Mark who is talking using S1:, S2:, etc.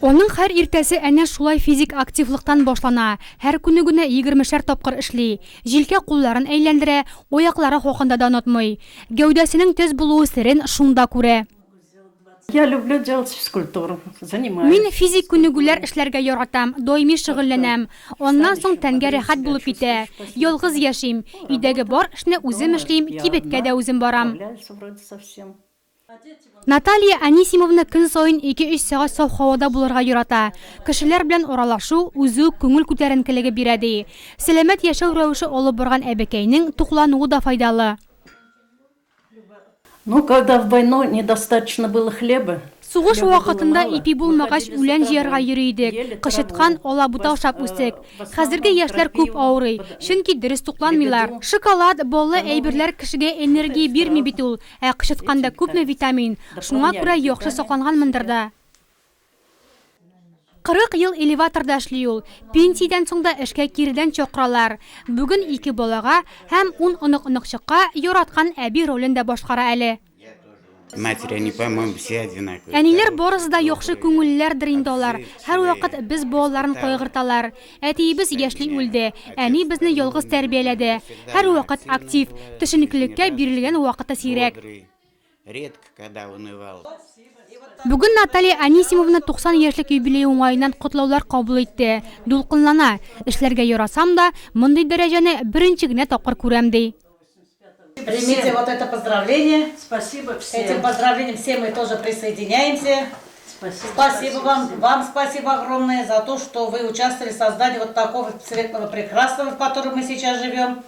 S1: Аның һәр иртәсе әнә шулай физик активлыктан башлана, һәр күнегүне егермешәр тапкыр эшли, җилкә-кулларын әйләндерә, аяклары хакында да онытмый. Гәүдәсенең төз булуы серен шунда күрә.
S2: Я люблю делать физкультуру, занимаюсь.
S1: Мин физик күнегүләр эшләргә яратам, даими шөгыльләнәм. Аннан соң тәнгә рәхәт булып китә. Ялгыз яшим. Өйдәге бар эшне үзем эшлим, кибеткә дә үзем барам. Наталья Анисимовна көн саен ике-өч сәгать саф һавада булырга ярата. Кешеләр белән аралашу үзе үк күңел күтәренкелеге бирә, ди. Сәламәт яшәү рәвеше алып барган әбекәйнең туклануы да файдалы.
S2: Ну, когда в войну недостаточно было хлеба,
S1: Сугыш вакытында ипи булмагач, үлән җыярга йөри идек. Кычыткан, алабута ашап үстек. Хәзерге яшьләр күп авырый, чөнки дөрес тукланмыйлар. Шоколад, баллы әйберләр кешегә энергия бирми бит ул. Ә кычытканда күпме витамин! Шуңа күрә яхшы сакланганмындыр да. 40 ел элеваторда эшли ул. Пенсиядән соң да эшкә киредән чакыралар. Бүген ике балага һәм ун онык-оныкчыкка яраткан әби ролен дә башкара әле.
S3: Матери, они, по-моему, все одинаковые.
S1: Әниләр барысы да яхшы күңеллеләрдер инде алар. Һәрвакыт без балаларын кайгырталар. Әтиебез яшьли үлде, әни безне ялгыз тәрбияләде. Һәрвакыт актив, төшенкелеккә бирелгән вакыты сирәк. Бүген Наталья Анисимовна 90 яшьлек юбилее уңаеннан котлаулар кабул итте. Дулкынлана, эшләргә ярасам да, мондый дәрәҗәне беренче генә тапкыр күрәм, ди.
S4: Примите вот это поздравление.
S2: Спасибо всем.
S4: Этим поздравлением все мы тоже присоединяемся.
S2: Спасибо,
S4: Спасибо вам, вам спасибо огромное за то, что вы участвовали в создании вот такого светлого, прекрасного, в котором мы сейчас живем.